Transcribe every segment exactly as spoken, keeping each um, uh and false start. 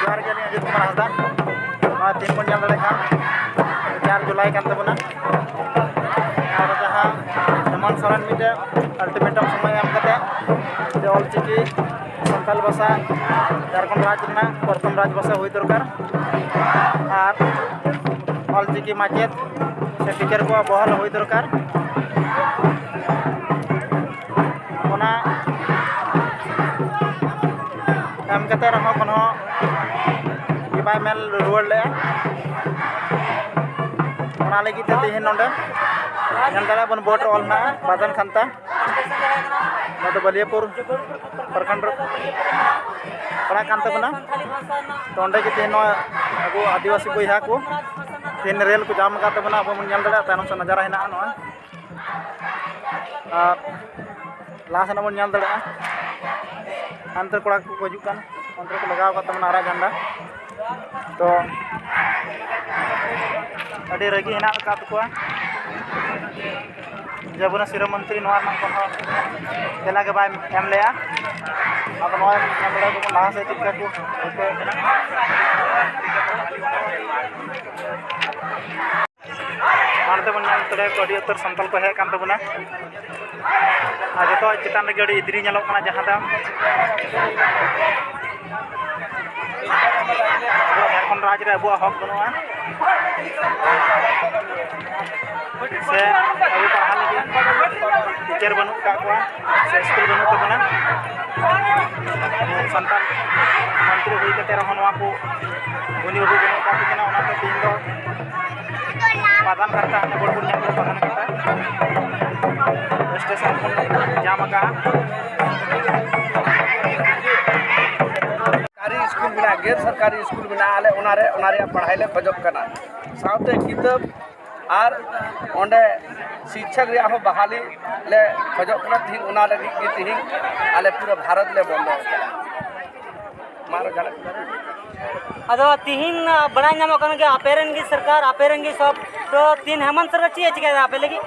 ᱡᱚᱦᱟᱨ ᱜᱮ, ᱟᱹᱞᱤᱧ ᱚᱡᱤᱛ ᱠᱩᱢᱟᱨ ᱦᱟᱸᱥᱫᱟ᱾ ᱱᱚᱣᱟ ᱛᱮᱦᱮᱧ ᱵᱚᱱ ᱧᱮᱞ ᱫᱟᱲᱮᱭᱟᱜ ᱠᱟᱱ ᱪᱟᱨ ᱡᱩᱞᱟᱭ ᱠᱟᱱ ᱛᱟᱵᱚᱱᱟ᱾ ᱟᱨ ᱡᱟᱦᱟᱸ ᱦᱮᱢᱚᱱᱛ ᱥᱚᱨᱮᱱ ᱢᱤᱫᱴᱮᱱ ultimatum ᱥᱚᱢᱚᱭ ᱮᱢ ᱠᱟᱛᱮ ᱡᱮ ᱚᱞᱪᱤᱠᱤ ᱥᱟᱱᱛᱟᱲ ᱵᱷᱟᱥᱟ ᱡᱷᱟᱲᱠᱷᱚᱸᱰ ᱨᱟᱡᱽ ᱨᱮᱱᱟᱜ ᱯᱨᱚᱛᱷᱚᱢ ᱨᱟᱡᱽ ᱵᱷᱟᱥᱟ ᱦᱩᱭ ᱫᱚᱨᱠᱟᱨ, ᱟᱨ ᱚᱞᱪᱤᱠᱤ ᱢᱟᱪᱮᱫ ᱥᱮ ᱴᱤᱪᱟᱨ ᱠᱚᱣᱟᱜ ᱵᱚᱦᱟᱞ ᱦᱩᱭ ᱫᱚᱨᱠᱟᱨ᱾ ᱚᱱᱟ ᱮᱢ ᱠᱟᱛᱮ ᱨᱮᱦᱚᱸ ᱠᱳᱱᱳ ᱵᱟᱭ ᱢᱮᱱ ᱨᱩᱣᱟᱹᱲ ᱞᱮᱜᱼᱟ᱾ ᱚᱱᱟ ᱞᱟᱹᱜᱤᱫ ᱛᱮ ᱛᱮᱦᱮᱧ ᱱᱚᱰᱮ ᱧᱮᱞ ᱫᱟᱲᱮᱭᱟᱜ ᱵᱚᱱ ᱵᱳᱨᱰ ᱨᱮ ᱚᱞ ᱦᱮᱱᱟᱜᱼᱟ ᱵᱟᱫᱟᱱ ᱠᱷᱟᱱᱛᱟ᱾ ᱱᱚᱣᱟ ᱫᱚ ᱵᱟᱹᱞᱤᱭᱟᱹᱯᱩᱨ ᱯᱨᱚᱠᱷᱚᱸᱰ ᱨᱮ ᱯᱟᱲᱟᱜ ᱠᱟᱱ ᱛᱟᱵᱚᱱᱟ᱾ ᱛᱚ ᱚᱸᱰᱮ ᱜᱮ ᱛᱮᱦᱮᱧ ᱱᱚᱣᱟ ᱟᱵᱚ ᱟᱹᱫᱤᱵᱟᱹᱥᱤ ᱵᱚᱭᱦᱟ ᱠᱚ ᱛᱮᱦᱮᱧ ᱨᱮᱞ ᱠᱚ ᱡᱟᱢ ᱟᱠᱟᱫ ᱛᱟᱵᱚᱱᱟ᱾ ᱟᱵᱚ ᱵᱚᱱ ᱧᱮᱞ ᱫᱟᱲᱮᱭᱟᱜᱼᱟ ᱛᱟᱭᱱᱚᱢ ᱥᱮᱫ ᱱᱟᱡᱟᱨᱟ ᱦᱮᱱᱟᱜᱼᱟ ᱱᱚᱣᱟ᱾ ᱟᱨ ᱞᱟᱦᱟ ᱥᱮᱱ ᱵᱚᱱ ᱧᱮᱞ ᱫᱟᱲᱮᱭᱟᱜᱼᱟ, ᱦᱟᱱᱛᱮ ᱠᱚᱲᱟ ᱠᱚᱠᱚ ᱦᱤᱡᱩᱜ ᱠᱟᱱ, ᱚᱱᱛᱮ ᱨᱮᱠᱚ ᱞᱟᱜᱟᱣ ᱟᱠᱟᱫ ᱛᱟᱵᱚᱱᱟ ᱟᱨᱟᱜ ᱡᱷᱟᱱᱰᱟ᱾ ᱛᱚ ᱟᱹᱰᱤ ᱨᱟᱹᱜᱤ ᱦᱮᱱᱟᱜ ᱟᱠᱟᱫ ᱛᱟᱠᱚᱣᱟ ᱡᱮ ᱟᱵᱚᱨᱮᱱ ᱥᱤᱨᱟᱹ ᱢᱚᱱᱛᱨᱤ ᱱᱚᱣᱟ ᱨᱮᱱᱟᱜ ᱠᱳᱱᱳ ᱛᱮᱞᱟ ᱜᱮ ᱵᱟᱭ ᱮᱢ ᱞᱮᱜᱼᱟ᱾ ᱟᱫᱚ ᱱᱚᱣᱟ ᱧᱮᱞ ᱫᱟᱲᱮᱭᱟᱜ ᱠᱟᱱᱟ ᱞᱟᱦᱟ ᱥᱮᱫ ᱪᱮᱫ ᱞᱮᱠᱟ ᱠᱚ ᱟᱹᱭᱠᱟᱹᱣᱮᱫ ᱠᱟᱱᱟ᱾ ᱚᱱᱟᱛᱮ ᱵᱚᱱ ᱧᱮᱞ ᱫᱟᱲᱮᱭᱟᱠᱚᱣᱟ ᱟᱹᱰᱤ ᱩᱛᱟᱹᱨ ᱥᱟᱱᱛᱟᱲ ᱠᱚ ᱦᱮᱡ ᱟᱠᱟᱱ ᱛᱟᱵᱚᱱᱟ᱾ ᱟᱨ ᱡᱚᱛᱚᱣᱟᱜ ᱪᱮᱛᱟᱱ ᱨᱮᱜᱮ ᱟᱹᱰᱤ ᱤᱫᱽᱨᱤ ᱧᱮᱞᱚᱜ ᱠᱟᱱᱟ, ᱡᱟᱦᱟᱸ ᱫᱚ ᱟᱵᱚᱣᱟᱜ ᱡᱷᱟᱲᱠᱷᱚᱸᱰ ᱨᱟᱡᱽ ᱨᱮ ᱟᱵᱚᱣᱟᱜ ᱦᱚᱠ ᱵᱟᱹᱱᱩᱜᱼᱟ, ᱥᱮ ᱟᱵᱚ ᱯᱟᱲᱦᱟᱣ ᱞᱟᱹᱜᱤᱫ ᱴᱤᱪᱟᱨ ᱵᱟᱹᱱᱩᱜ ᱟᱠᱟᱫ ᱠᱚᱣᱟ, ᱥᱮ ᱥᱠᱩᱞ ᱵᱟᱹᱱᱩᱜ ᱛᱟᱵᱚᱱᱟ᱾ ᱥᱟᱱᱛᱟᱲ ᱢᱚᱱᱛᱨᱤ ᱦᱩᱭ ᱠᱟᱛᱮ ᱨᱮᱦᱚᱸ ᱱᱚᱣᱟ ᱠᱚ ᱩᱱᱤ ᱵᱟᱹᱵᱩ ᱵᱟᱹᱱᱩᱜ ᱟᱠᱟᱫ ᱛᱟᱹᱠᱤᱱᱟ᱾ ᱚᱱᱟᱛᱮ ᱛᱮᱦᱮᱧ ᱫᱚ ᱯᱟᱫᱟᱱ ᱜᱷᱟᱴᱟ, ᱦᱟᱱᱮ ᱵᱚᱲᱵᱩᱞ ᱧᱟᱢ ᱨᱮ ᱯᱟᱫᱟᱱ ᱜᱷᱟᱴᱟ ᱥᱴᱮᱥᱚᱱ ᱠᱷᱚᱱ ᱧᱟᱢ ᱟᱠᱟᱫᱼᱟ᱾ ᱥᱚᱨᱠᱟᱨᱤ ᱥᱠᱩᱞ ᱢᱮᱱᱟᱜᱼᱟ, ᱜᱮᱨ ᱥᱚᱨᱠᱟᱨᱤ ᱥᱠᱩᱞ ᱢᱮᱱᱟᱜᱼᱟ, ᱟᱞᱮ ᱚᱱᱟᱨᱮ, ᱚᱱᱟ ᱨᱮᱭᱟᱜ ᱯᱟᱲᱦᱟᱭ ᱞᱮ ᱠᱷᱚᱡᱚᱜ ᱠᱟᱱᱟ, ᱥᱟᱶᱛᱮ ᱠᱤᱛᱟᱹᱵ ᱟᱨ ᱚᱸᱰᱮ ᱥᱤᱠᱪᱷᱚᱠ ᱨᱮᱭᱟᱜ ᱦᱚᱸ ᱵᱟᱦᱟᱞᱤ ᱞᱮ ᱠᱷᱚᱡᱚᱜ ᱠᱟᱱᱟ᱾ ᱛᱤᱦᱤᱧ ᱚᱱᱟ ᱞᱟᱹᱜᱤᱫ ᱜᱮ ᱛᱤᱦᱤᱧ ᱟᱞᱮ ᱯᱩᱨᱟᱹ ᱵᱷᱟᱨᱚᱛ ᱞᱮ ᱵᱚᱱᱫᱚ ᱟᱠᱟᱫᱟ᱾ ᱢᱟ ᱟᱨᱚ ᱡᱟᱦᱟᱱᱟᱜ ᱠᱩᱠᱞᱤ? ᱟᱫᱚ ᱛᱤᱦᱤᱧ ᱵᱟᱲᱟᱭ ᱧᱟᱢᱚᱜ ᱠᱟᱱ ᱜᱮᱭᱟ, ᱟᱯᱮ ᱨᱮᱱ ᱜᱮ ᱥᱚᱨᱠᱟᱨ, ᱟᱯᱮ ᱨᱮᱱ ᱜᱮ ᱥᱚᱵ, ᱛᱚ ᱛᱤᱦᱤᱧ ᱦᱮᱢᱚᱱᱛ ᱥᱚᱨᱮᱱ ᱪᱮᱫ ᱮ ᱪᱤᱠᱟᱹᱭᱮᱫᱟ ᱟᱯᱮ ᱞᱟᱹᱜᱤᱫ?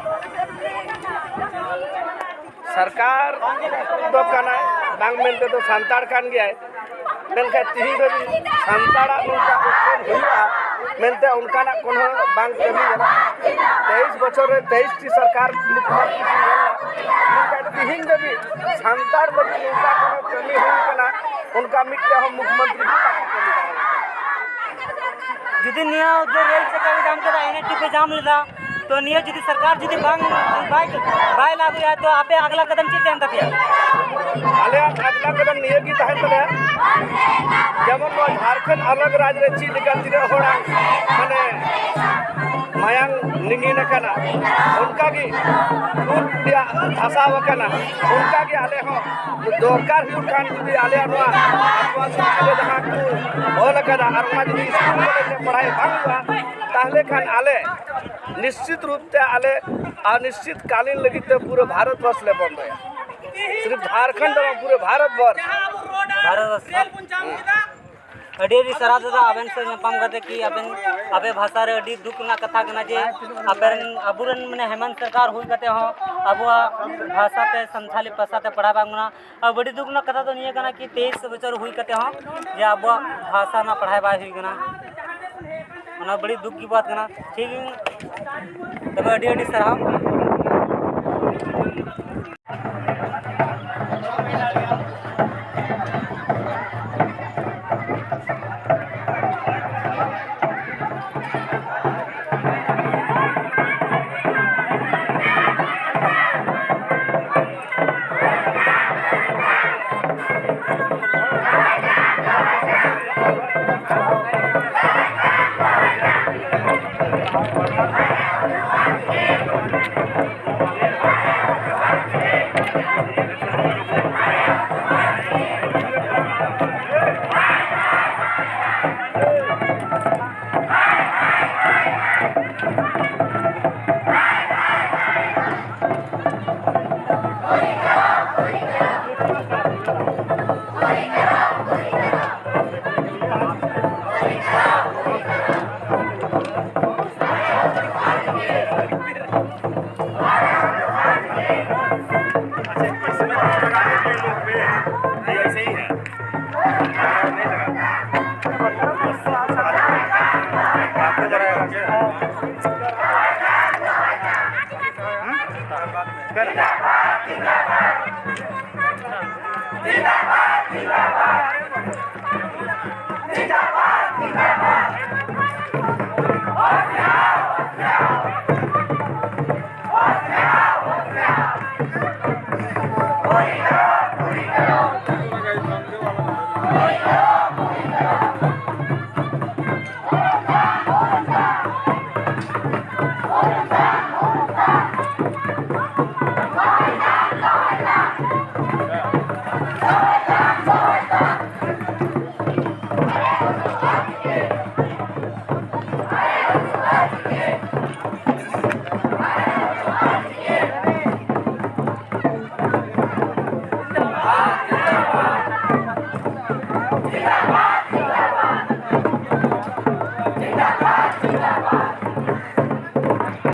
ᱥᱚᱨᱠᱟᱨ ᱫᱚ ᱠᱟᱱᱟᱭ, ᱵᱟᱝ ᱢᱮᱱᱛᱮ ᱫᱚ ᱥᱟᱱᱛᱟᱲ ᱠᱟᱱ ᱜᱮᱭᱟᱭ, ᱢᱮᱱᱠᱷᱟᱱ ᱛᱤᱦᱤᱧ ᱫᱷᱟᱹᱵᱤᱡ ᱥᱟᱱᱛᱟᱲᱟᱜ ᱱᱚᱝᱠᱟ ᱩᱛᱱᱟᱹᱣ ᱦᱩᱭᱩᱜᱼᱟ ᱢᱮᱱᱛᱮ ᱚᱱᱠᱟᱱᱟᱜ ᱠᱳᱱᱳ ᱵᱟᱝ ᱠᱟᱹᱢᱤ ᱠᱟᱱᱟ᱾ ᱛᱮᱭᱤᱥ ᱵᱚᱪᱷᱚᱨ ᱨᱮ ᱛᱮᱭᱤᱥ ᱴᱤ ᱥᱚᱨᱠᱟᱨ ᱢᱩᱠᱷᱭᱚᱢᱚᱱᱛᱨᱤ ᱠᱤᱱ ᱧᱮᱞ ᱞᱮᱫᱟ, ᱢᱮᱱᱠᱷᱟᱱ ᱛᱤᱦᱤᱧ ᱫᱷᱟᱹᱵᱤᱡ ᱥᱟᱱᱛᱟᱲ ᱞᱟᱹᱜᱤᱫ ᱱᱚᱝᱠᱟ ᱠᱳᱱᱳ ᱠᱟᱹᱢᱤ ᱦᱩᱭ ᱠᱟᱱᱟ, ᱚᱱᱠᱟ ᱢᱤᱫᱴᱮᱱ ᱦᱚᱸ ᱢᱩᱠᱷᱭᱚᱢᱚᱱᱛᱨᱤ ᱠᱚ ᱵᱟᱠᱚ ᱠᱟᱹᱢᱤ ᱫᱟᱲᱮ ᱠᱟᱫᱟ᱾ ᱡᱩᱫᱤ ᱱᱤᱭᱟᱹ ᱡᱮ ᱨᱮᱞ ᱪᱟᱠᱟ ᱯᱮ ᱧᱟᱢ ᱠᱮᱫᱟ, ᱮᱱ ᱮᱭᱤᱪ ᱴᱤ ᱯᱮ ᱧᱟᱢ ᱞᱮᱫᱟ, ᱛᱚ ᱱᱤᱭᱟᱹ ᱡᱩᱫᱤ ᱥᱚᱨᱠᱟᱨ ᱡᱩᱫᱤ ᱵᱟᱝ, ᱵᱟᱭ, ᱵᱟᱭ ᱞᱟᱹᱜᱩᱭᱟ, ᱛᱚ ᱟᱯᱮ ᱟᱜᱽᱞᱟ ᱠᱟᱫᱟᱢ ᱪᱮᱫ ᱛᱟᱦᱮᱱ ᱛᱟᱯᱮᱭᱟ? ᱟᱞᱮᱭᱟᱜ ᱟᱜᱽᱞᱟ ᱠᱟᱫᱟᱢ ᱱᱤᱭᱟᱹ ᱜᱮ ᱛᱟᱦᱮᱱ ᱛᱟᱞᱮᱭᱟ, ᱡᱮᱢᱚᱱ ᱱᱚᱣᱟ ᱡᱷᱟᱲᱠᱷᱚᱸᱰ ᱟᱞᱟᱜᱽ ᱨᱟᱡᱽ ᱨᱮ ᱪᱮᱫ ᱞᱮᱠᱟ ᱛᱤᱱᱟᱹᱜ ᱦᱚᱲᱟᱜ ᱢᱟᱱᱮ ᱢᱟᱭᱟᱝ ᱞᱤᱸᱜᱤᱱ ᱟᱠᱟᱱᱟ, ᱚᱱᱠᱟᱜᱮ ᱦᱩᱞ ᱨᱮᱭᱟᱜ ᱫᱷᱟᱥᱟᱣ ᱟᱠᱟᱱᱟ, ᱚᱱᱠᱟᱜᱮ ᱟᱞᱮ ᱦᱚᱸ ᱫᱚᱨᱠᱟᱨ ᱦᱩᱭᱩᱜ ᱠᱷᱟᱱ ᱡᱩᱫᱤ ᱟᱞᱮᱭᱟᱜ ᱱᱚᱣᱟ ᱟᱹᱫᱤᱵᱟᱹᱥᱤ ᱪᱤᱠᱟᱹ ᱡᱟᱦᱟᱸ ᱠᱚ ᱚᱞ ᱟᱠᱟᱫᱟ ᱟᱨ ᱚᱱᱟ ᱡᱩᱫᱤ ᱥᱠᱩᱞ ᱠᱚᱞᱮᱡᱽ ᱨᱮ ᱯᱟᱲᱦᱟᱣ ᱵᱟᱝ ᱦᱩᱭᱩᱜᱼᱟ, ᱛᱟᱦᱚᱞᱮ ᱠᱷᱟᱱ ᱟᱞᱮ ᱱᱤᱥᱪᱤᱛ ᱨᱩᱯ ᱛᱮ ᱟᱞᱮ ᱟᱨ ᱱᱤᱥᱪᱤᱛ ᱠᱟᱞᱤᱱ ᱞᱟᱹᱜᱤᱫ ᱛᱮ ᱯᱩᱨᱟᱹ ᱵᱷᱟᱨᱚᱛ ᱵᱚᱨᱥ ᱞᱮ ᱵᱚᱱᱫᱚᱭᱟ᱾ ᱥᱤᱨᱯ ᱡᱷᱟᱨᱠᱷᱚᱸᱰ ᱫᱚ ᱵᱟᱝ, ᱯᱩᱨᱟᱹ ᱵᱷᱟᱨᱚᱛ ᱵᱚᱨᱥ᱾ ᱵᱷᱟᱨᱚᱛ ᱵᱚᱨᱥ᱾ ᱟᱹᱰᱤ ᱟᱹᱰᱤ ᱥᱟᱨᱦᱟᱣ ᱫᱟᱫᱟ, ᱟᱵᱮᱱ ᱥᱟᱶ ᱧᱟᱯᱟᱢ ᱠᱟᱛᱮ ᱠᱤ ᱟᱵᱮᱱ ᱟᱯᱮ ᱵᱷᱟᱥᱟ ᱨᱮ ᱟᱹᱰᱤ ᱫᱩᱠ ᱨᱮᱱᱟᱜ ᱠᱟᱛᱷᱟ ᱠᱟᱱᱟ ᱡᱮ ᱟᱯᱮ ᱨᱮᱱ, ᱟᱵᱚ ᱨᱮᱱ ᱢᱟᱱᱮ ᱦᱮᱢᱟᱱᱛ ᱥᱚᱨᱠᱟᱨ ᱦᱩᱭ ᱠᱟᱛᱮ ᱦᱚᱸ ᱟᱵᱚᱣᱟᱜ ᱵᱷᱟᱥᱟ ᱛᱮ, ᱥᱟᱱᱛᱷᱟᱞᱤ ᱵᱷᱟᱥᱟ ᱛᱮ ᱯᱟᱲᱦᱟᱣ ᱵᱟᱝ ᱠᱟᱱᱟ᱾ ᱟᱨ ᱟᱹᱰᱤ ᱫᱩᱠ ᱨᱮᱱᱟᱜ ᱠᱟᱛᱷᱟ ᱫᱚ ᱱᱤᱭᱟᱹ ᱠᱟᱱᱟ ᱠᱤ ᱛᱮᱭᱤᱥ ᱵᱚᱪᱷᱚᱨ ᱦᱩᱭ ᱠᱟᱛᱮ ᱦᱚᱸ ᱡᱮ ᱟᱵᱚᱣᱟᱜ ᱵᱷᱟᱥᱟ ᱨᱮᱱᱟᱜ ᱯᱟᱲᱦᱟᱣ ᱵᱟᱭ ᱦᱩᱭ ᱠᱟᱱᱟ, ᱚᱱᱟ ᱟᱹᱰᱤ ᱫᱩᱠ ᱜᱮ ᱵᱟᱛ ᱠᱟᱱᱟ᱾ ᱴᱷᱤᱠ, ᱛᱚᱵᱮ ᱟᱹᱰᱤ ᱟᱹᱰᱤ ᱥᱟᱨᱦᱟᱣ᱾ ये ऐसे ही है।